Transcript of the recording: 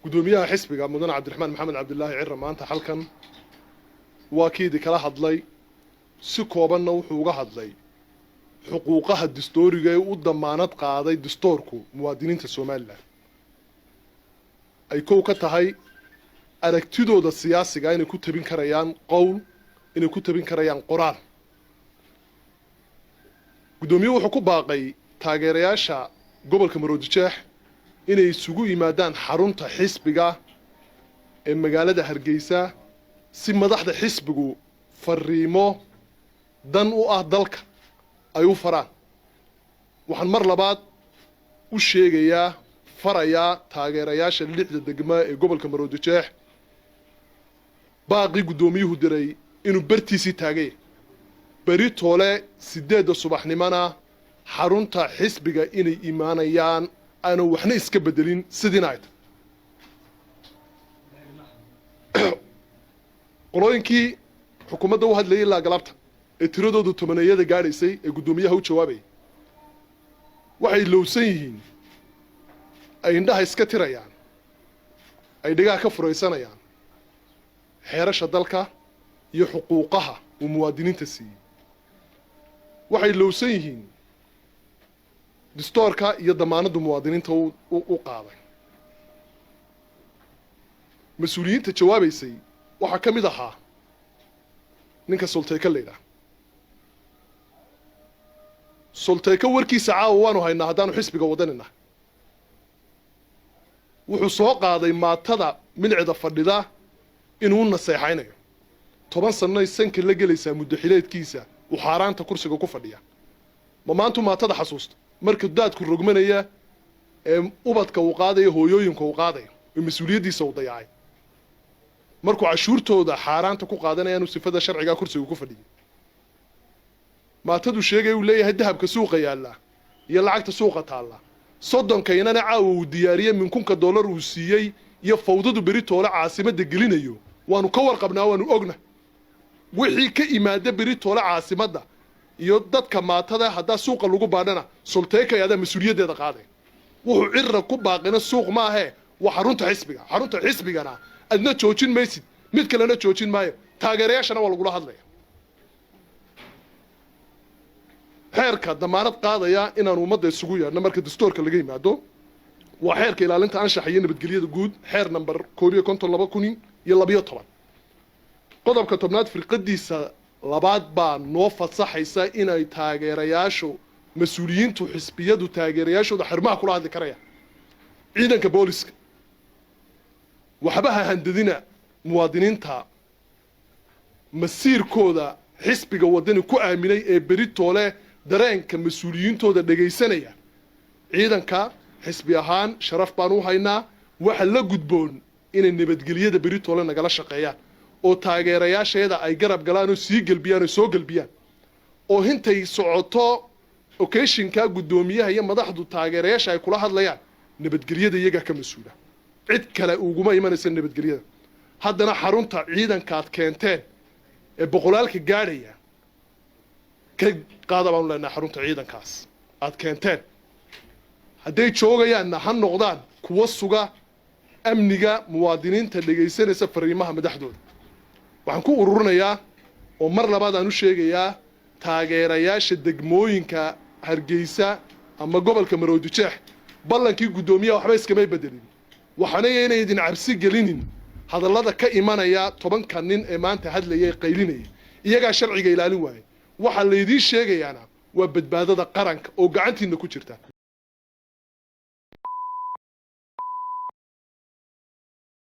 Guddoomiyaha xisbiga, mudane Cabdiraxmaan Maxamed Cabdilaahi Cira, maanta halkan waa kiidii kala hadlay. Si koobanna wuxuu uga hadlay xuquuqaha dastooriga ee u damaanad qaaday dastoorku muwaadiniinta Somaliland, ay kow ka tahay aragtidooda siyaasiga inay ku tabin karayaan qowl, inay ku tabin karayaan qoraal. Guddoomiyuhu wuxuu ku baaqay taageerayaasha gobolka Maroodijeex inay isugu yimaadaan xarunta xisbiga ee magaalada Hargeysa si madaxda xisbigu fariimo dan u ah dalka ay u faraan. Waxaan mar labaad u sheegayaa, farayaa taageerayaasha lixda degma ee gobolka Maroodijeex baaqii guddoomiyuhu diray inuu bartiisii taagaya, beri toole 8-da subaxnimona xarunta xisbiga inay imaanayaan, aanu waxna iska bedelin, sidiina ay tahay. Qolooyinkii xukuumadda u hadlayay ilaa galabta ee tiradoodu tobaneeyada gaadhaysay ee guddoomiyaha u jawaabayay waxay lowsan yihiin, ay indhaha iska tirayaan, ay dhigaha ka furaysanayaan xeerasha dalka iyo xuquuqaha uu muwaadiniinta siiyey. Waxay lowsan yihiin distoorka iyo damaanaddu muwaadiniinta u qaaday. Mas-uuliyiinta jawaabaysay waxaa ka mid ahaa ninka Solteyka la yidhaah. Solteyka warkiisa caawa waanu haynaa haddaanu xisbiga wadanina. Wuxuu soo qaaday maatada milicda fadhida inuu naseexaynayo. 10 sannoy sanka la gelaysaa muddo xileedkiisa uu xaaraanta kursiga ku fadhiya. Ma maantu maatada xasuusta marka daadku rogmanaya ee ubadka uu qaadayo, hooyooyinka uu qaadayo, ee mas-uuliyaddiisa uu dayacay, markuu cashuurtooda xaaraanta ku qaadanaya inuu sifada sharcigaa kursiga ku fadhiyay? Maatadu sheegay uu leeyahay dahabka suuqa yaalla iyo lacagta suuqa taalla, soddonkaynana caawa uu diyaariyey min kunka dollar uu siiyey iyo fawdadu beri toole caasimadda gelinayo, waanu ka warqabnaa, waanu ogna. Wixii ka imaada beri toole caasimadda iyo dadka maatada haddaa suuqa lagu baadhana, Solteekay adaa mas-uuliyaddeeda qaaday. Wuxuu Cira ku baaqina suuq maahee, waa xarunta xisbiga. Xarunta xisbigana adna joojin maysid, mid kalena joojin maayo, taageerayaashana waa lagula hadlaya. Xeerka damaanad qaadaya inaanu ummadda isugu yeedhno marka dastoorka laga yimaado waa xeerka ilaalinta anshaxa iyo nabadgelyada guud, xeer number 51 2012, qodobka 10aad firqadiisa labaad baa noo fasaxaysa inay taageerayaashu, mas-uuliyiintu xisbiyadu taageerayaashooda xarumaha kula hadli karayaan. Ciidanka booliska, waxba ha handadina muwaadiniinta masiirkooda xisbiga Waddani ku aaminay ee beri toole dareenka mas-uuliyiintooda dhegaysanaya. Ciidanka xisbi ahaan sharaf baan u haynaa. Waxa la gudboon inay nabadgelyada beri toole nagala shaqeeyaan oo taageerayaasheeda ay garab galaan oo sii gelbiyaan oo soo gelbiyaan, oo intay socoto occasionka guddoomiyaha iyo madaxdu taageerayaasha ay kula hadlayaan, nabadgelyada iyagaa ka mas-uula, cid kale uguma imanaysa nabadgelyada. Haddana xarunta ciidankaad keenteen ee boqolaalka gaadhaya ka qaada baanu leenahay. Xarunta ciidankaas aad keenteen hadday joogayaanna ha noqdaan kuwa suga amniga muwaadiniinta dhegaysanaysa fariimaha madaxdooda. Waxaan ku ururinayaa oo mar labaad aan u sheegayaa taageerayaasha degmooyinka Hargeysa ama gobolka Maroodijeex, ballankii guddoomiyaha waxba iskamay bedelin. Waxaana inay idin cabsi gelinin hadallada ka imanaya 10-ka nin ee maanta hadlaya ee qaylinaya. Iyagaa sharciga ilaalin waayay. Waxaa laydiin sheegayaana waa badbaadada qaranka oo gacantiina ku jirta.